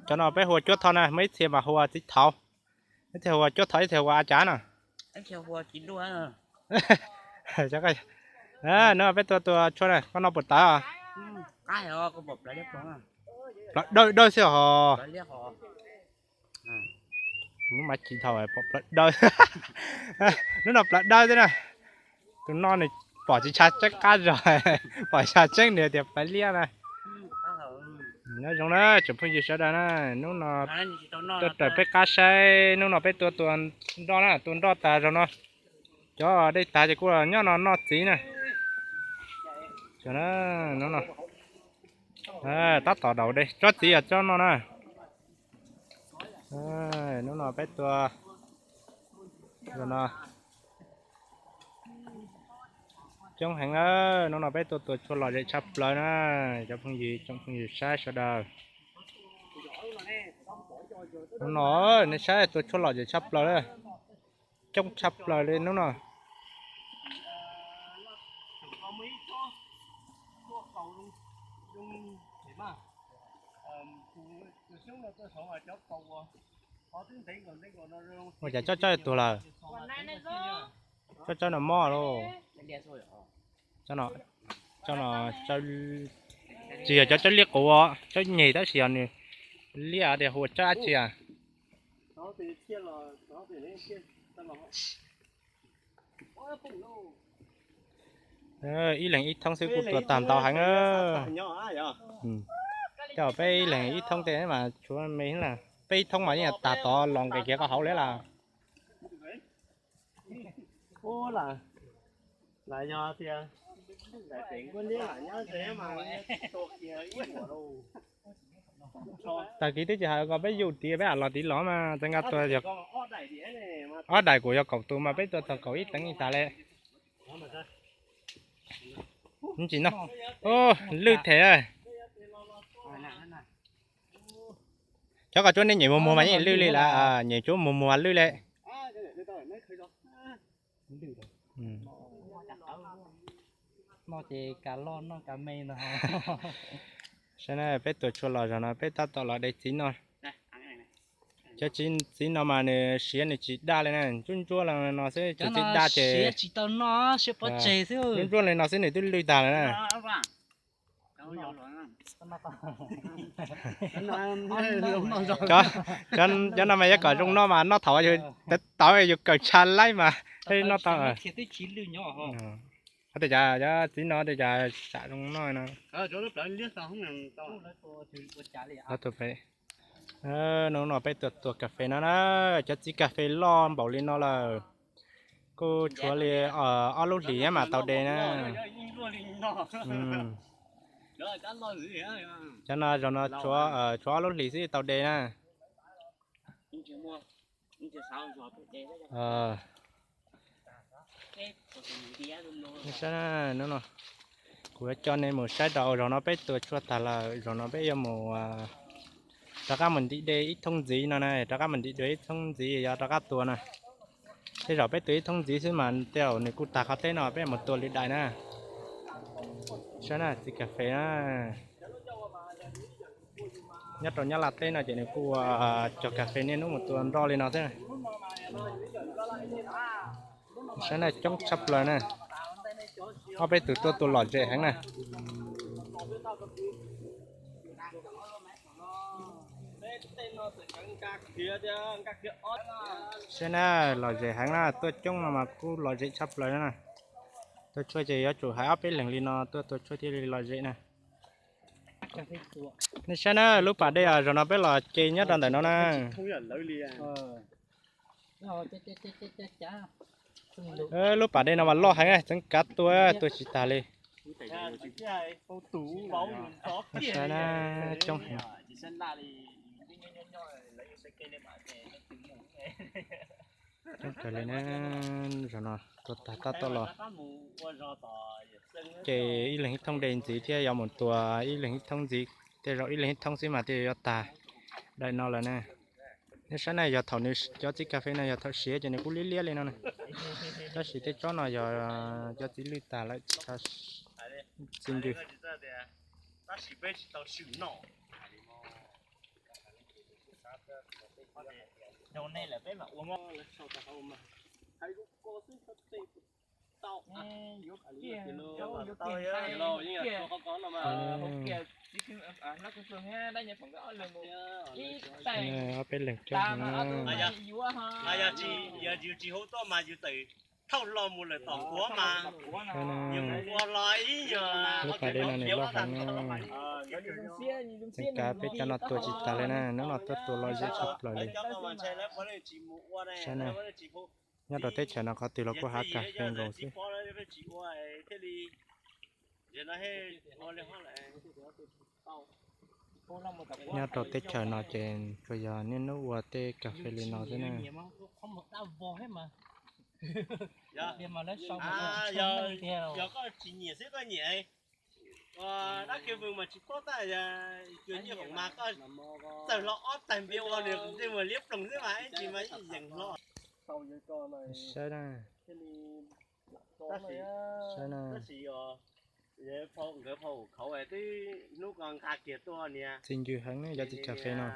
Cov no peb hu ua cuab thoj na, muaj ib txhia mas hu ua txiv thaud, ib txhia hu ua cuab thoj, ib txhia hu ua a cav na. No peb tua tua tshuaj na, koj noj puas tawv? Plawv dawb dawb xwb hos. Hnub mas tsis dhau pom plawv dawb. Hnub no plawv dawb xwb na. Tus no nws pom tsis tshav tseeb qab zog, pom tshav tseeb nws tias plawv liab na. Nyob zoo na tsoom phooj ywg sawv daws na, hnub no tuaj raws peb qab saib, hnub no peb tua tua nroj na, tua nroj tas zaum no cov dej tag ces kuj nyob no noj txiv na. Hnub no tab tom daus dej tsob txiv os, tsob no na. Hnub no peb tua, no coob heev na. Hnub no peb tuaj tua tshuaj lom zem tshaj plaws na, cov phooj ywg, tsoom phooj ywg saib sawv daws. Hnub no nej saib tua tshuaj lom zem tshaj plaws, coob tshaj plaws li hnub no. Ua cas tsob tsob tuag lawm? Tsob tsob no mob lauj. Tsis yog cov tsob liab quav, tsob nyeg tab sis yog nws liab tias hu ua tsob dab tsi a. Ib leeg ib thoob xwb kuj tua tag ntau heev. Coj peb ib leeg ib thoob tej mas tshuav me, peb ib thoob mas yeej tag tod los nqis kiag qhov hauv li lawm. Tag kis twb tsis hais kom peb yug tid, peb los tid los mas txawm nqa tua ob daim kuj yog kaum tus mas peb tua tag kaum ib teev li tas li. Tsis no, lwj them. Cov koj tsuab nej nyem muag muag mas yeej lwj li lawm, nyem tsuab muag muag lwj li. Saib na, peb tua tshuaj los zaum no peb tab tom los de txiv no. Cov txiv no mas nws siav nws tsis daj li na, ntsuab ntsuab li no xwb, cov txiv daj ces ntsuab ntsuab li no xwb nws twb lwj tag lawm na. Cov no mas yuav kom zoo noj mas noj thaum yus tawv yus kawm tshav laib mas noj tau. Tias cov txiv no tias cas tsam zoo noj no. Hnub no peb tuaj tua kas fes no na, cov txiv kas fes loj npaum li no lawm, kuj tshuav li ob lub hlis mas tau de na. Cov no zaum no tshuav ob lub hlis xwb tau de na. Saib, hnub no kuv yuav coj nej mus saib rau zaum no peb tua tshuaj tag lawm, zaum no peb yuav mus rov qab mus ntim de ib thoob ntxiv no na, rov qab mus ntim de ib thoob ntxiv yog rov qab tua na. Tej zaum peb tua ib thoob ntxiv xwb mas tej zaum nws kuj tag qhov teb no peb mus tua lwm daim na. Saib na, txiv kas fes na. Nyob rau Nyab Laj teb no ces nws kuj ua cog kas fes niaj hnub mus tua nroj li no xwb. Saib na, coob tshaj plaws na. Ob peb tus tuaj tua lom zem heev na. Saib na, lom zem heev na, tuaj coob no mas kuj lom zem tshaj plaws na. Tua tshuaj ces yuav tsum hais ob peb leeg li no tuaj tua tshuaj thiaj li lom zem na. Nej saib na, lub pas dej zaum no peb los ce nyob rau ntawm no na. Lub pas dej no mas loj heev, txeev kav tua, tua tsis tag li. Saib na, coob heev. Coob kawg li na, zaum no tua tag tab tom los. Ces ib leeg ib thoob de ntxiv thiab yuav mus tua ib leeg ib thoob ntxiv, tej zaum ib leeg ib thoob xwb mas thiaj yuav tag daim no lawm na. Nej saib na, yog thaum nws cov txiv kas fes no yog thaum siav ces nws kuj liab liab li no na. Tab sis tej tsob no yog cov txiv lwj tag lawm, txiv ntws. Tab sis peb tsis tau swm noj. Rau nej lawm peb mam ua mog. Ob peb leeg coob no. Yog yus tsis hu tuaj mas yus tawm thauj hlo mus lawm tom kuav mas yus mus ua los ib nyuag lub pas dej no nws loj heev na. Tseem kav peb cov no tua tsis tas li na, hnub no tuaj tua los zeb tshaj plaws li. Saib na, nyob rau teb chaws no qhov twg los kuj hav kas fes nkaus xwb. Nyob rau teb chaws no ces tsuas yog niaj hnub ua tej kas fes li no xwb na. Yog koj tsis nyiam xwb koj nyiam, dab kiv vwm mas tsis paub tab, cuag nyiaj khoom mas koj txawm hlo ob tag npias ua nws kuv ntsej muag liab ploog xwb mas ib tsis mas ib yeem hlo. Saib na, saib na, nkawd phau khauv twb hnub ko nqa kiag tuaj niag txi ncw heev ne cov txiv kas fes no.